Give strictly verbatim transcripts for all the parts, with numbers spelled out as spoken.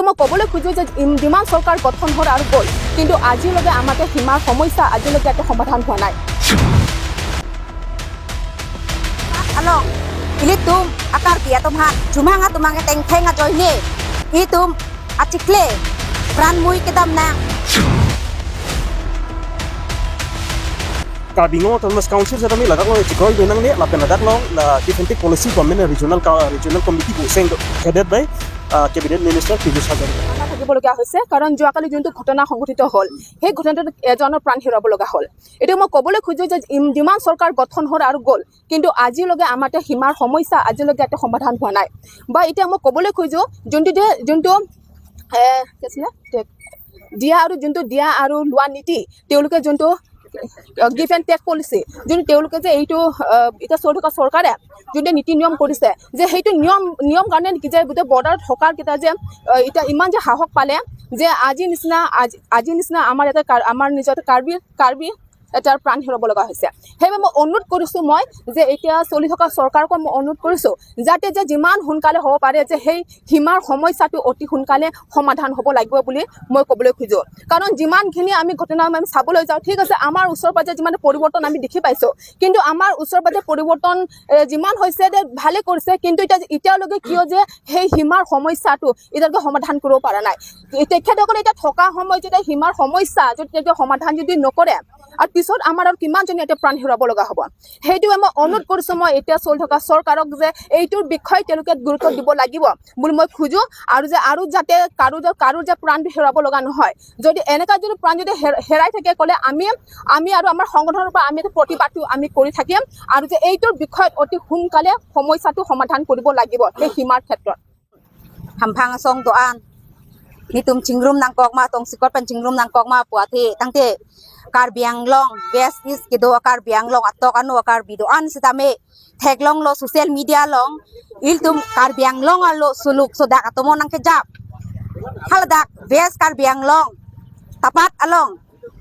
মই ক'বলৈ খোজো যে ইম- যিমান চৰকাৰ গঠন হ'ল আৰু গ'ল, কিন্তু আজিলৈকে আমাকে সীমাৰ সমস্যা আজিলৈকে ইয়াতে সমাধান হোৱা নাই। Along, ilitum a-Karbi atum aphan chumang atum aphan kethengtheng ajoine itum achikle pran mui kedam nang. Karbi Anglong Autonomous Council setame ladak along chikroi benang ne lapen ladak along la defensive policy government regional ka- regional committee pu seng do headed by uh, cabinet minister Piyush Haggarkar। থাকিবলগীয়া হৈছে, কাৰণ যোৱাকালি যোনটো ঘটনা সংঘটিত হ'ল, সেই ঘটনাটোত এজনৰ প্ৰাণ হেৰুৱাব লগা হ'ল। এতিয়া মই ক'বলৈ খোজো যে ইম- যিমান চৰকাৰ গঠন হ'ল আৰু গ'ল, কিন্তু আজিলৈকে আমাতে সীমাৰ সমস্যা আজিলৈকে ইয়াতে সমাধান হোৱা নাই। বা এতিয়া মই ক'বলৈ খোজো যোনটো যে যোনটো এ, কি আছিলে? তে- দিয়া আৰু যোনটো দিয়া আৰু লোৱা নীতি, তেওঁলোকে যোনটো গিভ এণ্ড টেক পলিচি, যোনটো তেওঁলোকে যে এইটো আহ, এতিয়া চলি থকা চৰকাৰে যোনটো নীতি নিয়ম কৰিছে, যে সেইটো নিয়ম নিয়ম কাৰণে নেকি যে গোটেই বৰ্ডাৰত থকাৰ কেইটা যে আহ, এতিয়া ইমান যে সাহস পালে যে আজি নিচিনা আজি আজি নিচিনা আমাৰ ইয়াতে কাৰ- আমাৰ নিজতে কাৰ্বি কাৰ্বি এটাৰ প্ৰাণ হেৰুৱাব লগা হৈছে। সেইবাবে মই অনুৰোধ কৰিছো মই যে এতিয়া চলি থকা চৰকাৰকো মই অনুৰোধ কৰিছো যাতে যে যিমান সোনকালে হ'ব পাৰে যে সেই সীমাৰ সমস্যাটো অতি সোনকালে সমাধান হ'ব লাগিব বুলি মই ক'বলৈ খোজো। কাৰণ যিমানখিনি আমি ঘটনা আমি চাবলৈ যাওঁ, ঠিক আছে, আমাৰ ওচৰ পাজৰে যিমান পৰিৱৰ্তন আমি দেখি পাইছো, কিন্তু আমাৰ ওচৰ পাজৰে পৰিৱৰ্তন এ, যিমান হৈছে যে ভালে কৰিছে, কিন্তু এতিয়া এতিয়ালৈকে কিয় যে সেই সীমাৰ সমস্যাটো এতিয়ালৈকে সমাধান কৰিব পৰা নাই। এ, তেখেতসকলে এতিয়া থকা সময়ত যেতিয়া সীমাৰ সমস্যা যদি এতিয়া সমাধান যদি নকৰে, আৰু পিছত আমাৰ আৰু কিমানজনে এতিয়া প্ৰাণ হেৰুৱাব লগা হ'ব। সেইটোৱে মই অনুৰোধ কৰিছো মই এতিয়া চলি থকা চৰকাৰক যে এইটোৰ বিষয়ে তেওঁলোকে গুৰুত্ব দিব লাগিব বুলি মই খোজো, আৰু যে আৰু যাতে কাৰো যে কাৰো যে প্ৰাণটো হেৰুৱাব লগা নহয়। যদি এনেকা যদি প্ৰাণ যদি হেৰ- হেৰাই থাকে ক'লে আমি আমি আৰু আমাৰ সংগঠনৰ পৰা আমি এইটো প্ৰতিবাদটো আমি কৰি থাকিম, আৰু যে এইটোৰ বিষয়ত অতি সোনকালে সমস্যাটো সমাধান কৰিব লাগিব সেই সীমাৰ ক্ষেত্ৰত। Hamphang asong do-an, nelitum chingrum nangkok ma, tongsekot pen chingrum nangkok ma pu athe tangte Karbi Anglong West East kedo Karbi Anglong atok ano Karbi do-an sitame theklonglo social media along, ilitum Karbi Anglong arlo suluk sodak atomon nangkejap. Haladak West Karbi Anglong tapat along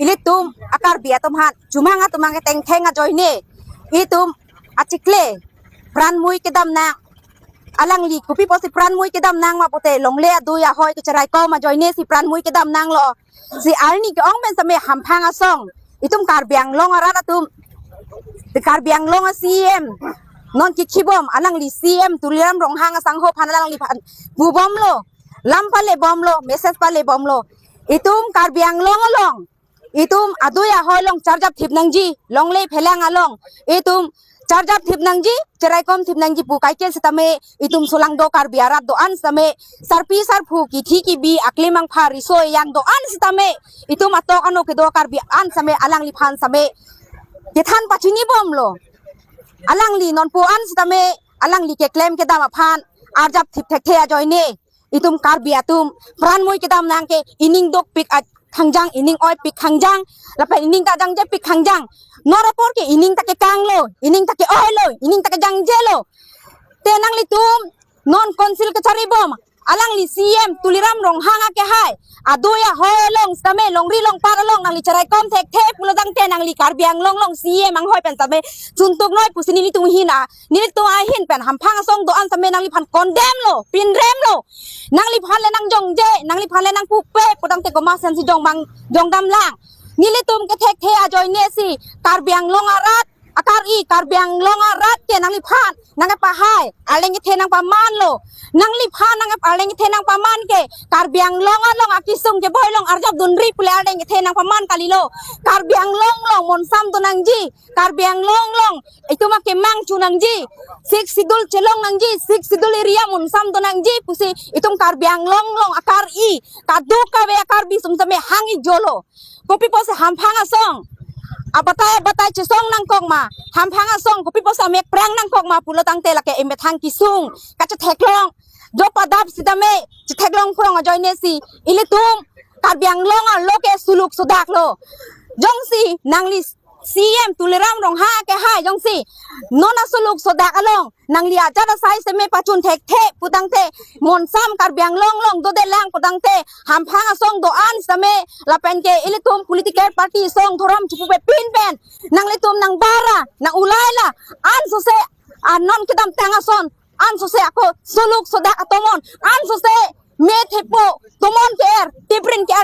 ilitum a-Karbi atum aphan chumang atum aphan kethengtheng ajoine itum achikle pran mui kedam nang. Alangli kopi pusi pran mui kedam nang ma pute longle adui ahoi kecherai kom ajoine si pran mui kedam nanglo. Si arni ke-ong pen sitame Hamphang asong, itum Karbi Anglong arat atum, Karbi Anglong a-C E M non kikhibom, alangli C E M Tuliram Ronghang asangho aphan alangliphan pubomlo, lam palebomlo, message palebomlo. Itum Karbi Anglong along itum adui ahoi along charjap thip nangji, longle phelang along itum charjap thip nangji, cherai kom thip nangji pu kaike sitame itum solangdo Karbi arat do-an sitame sarpi sarpo kithi kibi aklim angpha riso ejang do-an sitame itum atok ano kedo Karbi an sitame alangliphan sitame kethan pachinibomlo. Alangli nonpu an sitame alangli keklem kedam aphan arjap thip thekthe ajoine itum Karbi atum pran mui kedam nang ke ining dopik a- khangjang, ining oipik khangjang, lapen ining ta jangjepik khangjang. Nor apor ke ining ta kekanglo, ining ta ke-oilo, ining ta kejangjelo. Te nanglitum non council kacharibom, alangli C E M Tuliram Ronghang akehai adui ahoi along sitame longri longpat along nangli cherai kom thekthe pulo tangte nangli Karbi Anglong along C E M anghoi pen sitame chuntuk noi pusi nelitum ahin a nelitum ahin pen Hamphang asong do-an sitame nangliphan condemn lo, pinrem lo. Nangliphan le nangjongje, nangliphan le nangpupe pu tangte komat asensi jongbang jongdam lang. Nelitum kethekthe ajoine si Karbi Anglong arat, a-Kar-i Karbi Anglong arat ke nangliphan nangkepahai arleng kethe nangpamanlo. Nangliphan nang arleng kethe nangpaman ke Karbi Anglong along akesung keboi along arjap dunri pule arleng kethe nangpaman kalilo. Karbi Anglong along monsam do nangji, Karbi Anglong along itum akemang chu nangji, Sixth Schedule chelong nangji, Sixth Schedule area monsam do nangji pusi itum Karbi Anglong along a-Kar-i kadokave a-Karbi sum sitame hang ijolo. Kopi pusi Hamphang asong abatai abatai chesong nangkok ma, Hamphang asong kopi pusi amek prang nangkok ma pulo tangte lake emethang kesung kachetheklong, jo padap sitame chetheklong prong ajoine si ilitum Karbi Anglong arlo ke suluk sodak lo. Jongsi nangli C E M Tuliram Ronghang akehai jongsi non asuluk sodak along nangli ajat asai sitame pachun thekthe pu tangte monsam Karbi Anglong along dode lang pu tangte Hamphang asong do-an sitame lapen ke ilitum political party asong dhorom chipupe pin pen nanglitum nangbara nang-ulai la ansose anon kedamtang ason ansose ako suluk sodak atomon ansose me thepo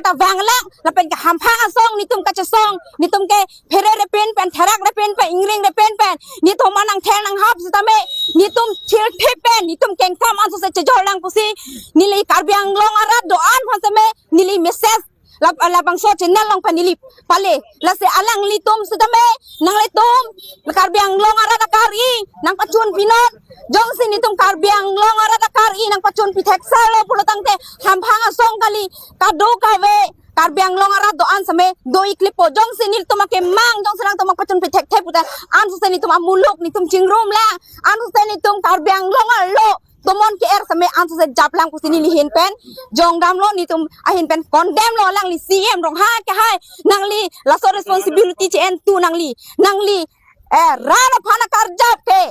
ta vanglang, lapen ke hamphang asong nitum kachesong, nitum ke phere repen pen, therak repen pen, ingring repen pen, nitum anang theng nang hap sitame, nitum thirthip pen, nitum kengkam ansose chejor lang pusi, neli Karbi Anglong arat do-an aphan sitame, neli message lap, labangso channel along pen neli pale. Lasi alanglitum sitame, nanglitum Karbi Anglong arat akari nangpachun pinon. Jongsi nitum Karbi Anglong arat akari nangpachun pithek salo pulo tangte, hamphang asong kali, kadokave Karbi Anglong arat do-an sitame do-ik lipo. Jongsi nitum akemang, jongsi nangtum pachun pithekthe puta, ansose nitum amuluk nitum chingrum lang, ansose nitum Karbi Anglong arlo tomon ke-er sitame ansose jap lang pusi neli ahin pen jongdamlo, nitum ahin pen condemn lo. Alangli C M Ronghang ke hai, nangli laso responsibility che-en tu nangli, nangli, eh, rat aphan akarjap ke,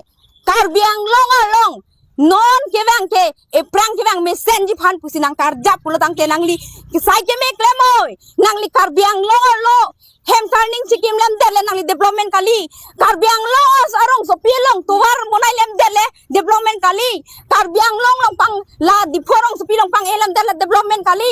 Karbi Anglong along non kevang ke, ephrang kevang mesenji aphan pusi nangkarjap pulo tangte nangli kesai keme klemoi, nangli Karbi Anglong arlo hem karning chikim lemdet le nangli development kali. Karbi Anglong arongsopi along tovar monai lemdet le development kali. Karbi Anglong along pang la Diphu arongsopi along pang-e lemdet le development kali.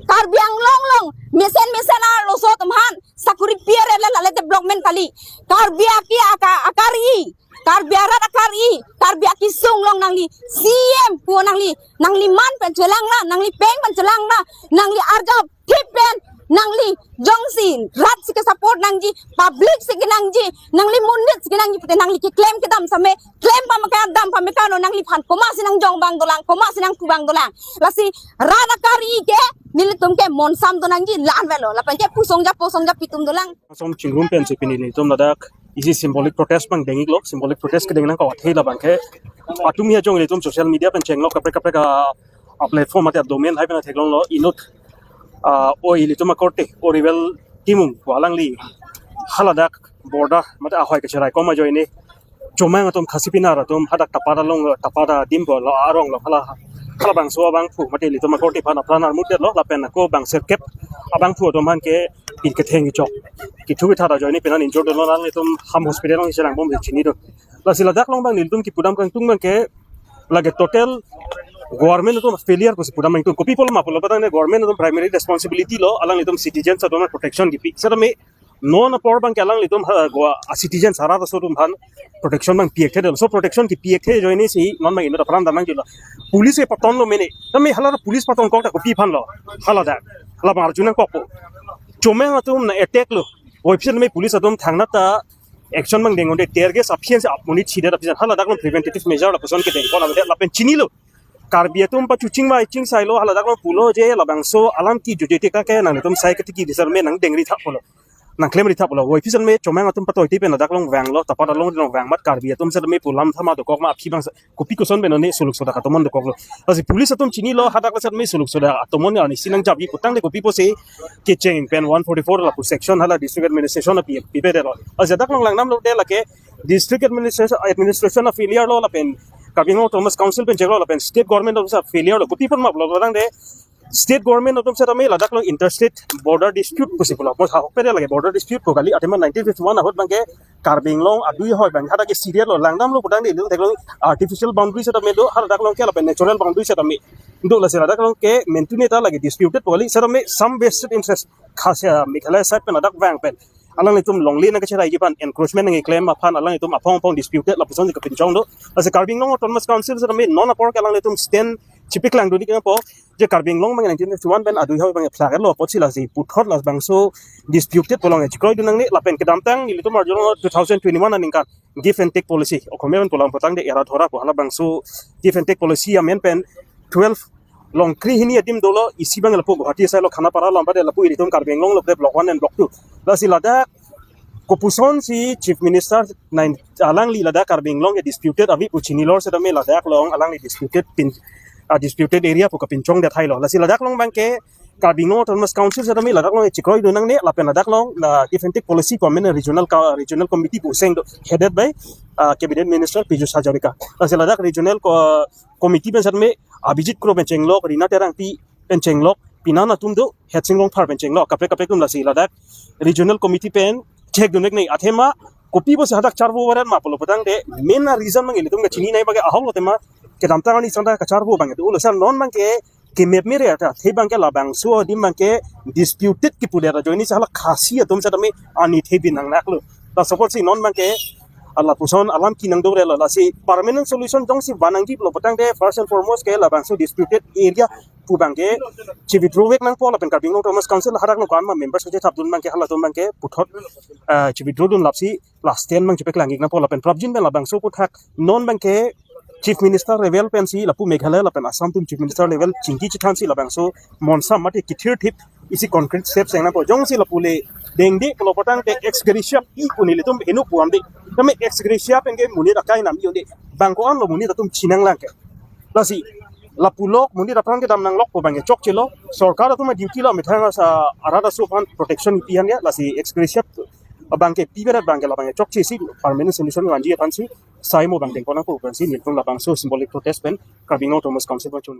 Karbi Anglong along mesen mesen arloso atum aphan sakuri pi-er le lale development kali. Karbi aki aka, akari, Karbi arat akari, Karbi akesung along nangli C M pu nangli, nangli man pen chelang na, nangli peng pen chelang na, nangli arjap thip pen, nangli jongsi rat si ke-support nangji, public si kenangji, nangli monit si kenangji pute nangli keklem kedam sitame, klem pame kedam pame kano, nangliphan komatsi nangjong abang dolang, komatsi nangpu abang dolang. Lasi rat akari ke nelitum ke monsam do nangji, la-an avelo, lapen ke pusong ja posong ja pitum dolang. Asom chingrum pensi pini nelitum ladak isi symbolic protest abang deng-iklo, symbolic protest kedeng nangkok athe labang ke, atum ya jong nelitum social media pen chenglok kaprek kaprek a, a platform mate a domain hai pen theklonglo, inut, ah, oi nelitum akorte, Oriwel Timung pu alangli haladak border mate ahoi kacherai kom ajoine Chomang atum Khasi Pinar atum hadak Tapat along, Tapat adim pulo arong lo, hala, halabangso abangphu mate nelitum akorte aphan apran armutdetlo, lapen ako bang sirkep abangphu atum aphan ke pin ketheng kechok, kethu kethat ajoine pin an injured lo, nanglitum Ham Hospital along chelangbom chinidun. Lasi ladak along abang nelitum kepu dam kangtung abang ke lake total government atum failure pusi pu dam kangtung. Kopi pulo ma pulo patang ne government atum primary responsibility lo, alanglitum citizens atum protection kipi. Sitame non apor abang ke alanglitum ha, Goa a citizens arat aso atum aphan protection abang pi-ekthe detlo. So protection kipi-ekthe ajoine si non abang inut apran dam nangjilo. Police ke patonlo mene. Tame hala police patonkok ta kopi aphan lo? Haladak, halabang arju nangkokpo. Chomang atum na attack lo, oi aphi sitame police atum thangnat ta action abang deng-un-e, tear gas aphi an si ap monit chidet aphi an, haladak along preventative measure lapuson kedeng pon avedet lapen chinilo. Karbi atum pachuching ma iching sailo, haladak along pulo je labangso alam ki juje teka ke nangtum sai ketiki di sitame nangdengri thap pulo, nangklemri thap pulo. Oi aphi sitame Chomang atum patoi ti pen ladak along vanglo, Tapat along along vang mat Karbi atum sitame pu lam thama dokok ma aphi abang sa-, kopi koson pen ne suluk sodak atomon dokoklo. Lasi police atum chinilo, hadak sitame suluk sodak atomon arnisi nangjapji putangte kopi pusi kecheng pen one forty-four lapu section hala district administration api pipedetlo. Lasi ladak along langdamlo de lake district administration, administration a failure lo lapen Karbi Anglong Autonomous Council pen chenglo lapen state government of a failure lo. Kopi aphan ma pulo patang de state government atum sitame ladak along interstate border dispute pusi pulo. Mo ha pede lake border dispute pu kali, athema nineteen fifty-one ahut abang ke Karbi Anglong adui ahoi abang hadak ke serial lo, langdamlo putangte nelitum theklong artificial boundary sitame do, haladak along ke lapen natural boundary sitame do. Lasi ladak along ke mentune ta lake disputed pu kali, sitame some vested interest Khasi Meghalaya side pen ladak vang pen alanglitum longle nangkacheraiji aphan, encroachment nangkeklem aphan alanglitum aphong aphong disputed lapuson si kapinchong do. Lasi Karbi Anglong Autonomous Council sitame non apor ke alanglitum stand chipiklangdun-ik nangpo je Karbi Anglong abang nineteen fifty-one pen adui ahoi abang flag lo apotsi lasi puthot labangso disputed pu along chekroidun nangne lapen kedamtang nelitum arjulo two thousand twenty-one aningkan give and take policy, Okhomia pen pulang putangte era dhora pu halabangso give and take policy amen pen twelve along krehini adim dolo, isi abang lapu Guwahati asai lo Khanapara along, bade lapu ilitum Karbi Anglong lo bre block one and block two. Lasi ladak kopuson si Chief Minister nine alangli ladak Karbi Anglong ke disputed ave pu chinilo sitame ladak along alangli disputed pin, ah, disputed area pu kapinchongdet thailo. Lasi ladak along abang ke Karbi Anglong Autonomous Council sitame ladak along chekroidun nangne lapen ladak along la give and take policy pu amen regional ka, regional committee pu seng do, headed by, ah, Cabinet Minister Piyush Hazarika. Lasi ladak regional ko, committee pen sitame Abhijit Kro pen chenglok, Rina Terangpi pen chenglok, pinan atum do, Hetsing Rongphar pen chenglok, kaprek kaprek atum lasi ladak regional committee pen chekdun-ik ne, athema kopi pusi hadak charvo varet ma pulo putangte main a reason abang ilitum kachini nai abang ke ahok lo tema kedamtang arni santa kacharvo abang do, lo sa non abang ke kemep mere ata the abangke labangso adim abangke disputed kipu le ra joini sa hala Khasi atum setame ani the bin nang naklo. Laso apotsi non abangke lapuson alam kenangdunre lo, lasi permanent solution jongsi van nangji pulo putangte first and foremost ke labangso disputed area pu abangke chi withdraw vek nangpo lapen Karbi Anglong Autonomous Council hadak no kan ma members kachethapdun abangke halatum abangke puthot ah, chi withdraw dun lapsi last stand abang chipaklang ik nangpo lapen prapjin pen labangso aphuthak non abangke Chief Minister level pensi lapu Meghalaya lapen Assam atum Chief Minister level chingki chethansi labangso monsam mate kethirthip isi concrete steps nangpo. Jongsi lapu le dengde pulo putangte ex gratia pi pu nelitum heno puamde. Tame ex gratia penke monit akai nam yonde. Bang ko-an lo monit atum chinang lang ke. Lasi lapu lok monit apran kedam nanglok pu abangke chokchelo. Sorkar atum a-duty lo methang asa arat aso aphan protection ipi aphan ya, lasi ex gratia abangke pi berat abangke labangke chokchesi permanent solution vanji aphansi sai mo abang dengkon nangpo pensi nelitum labangso symbolic protest pen Karbi Anglong Autonomous Council abang chun.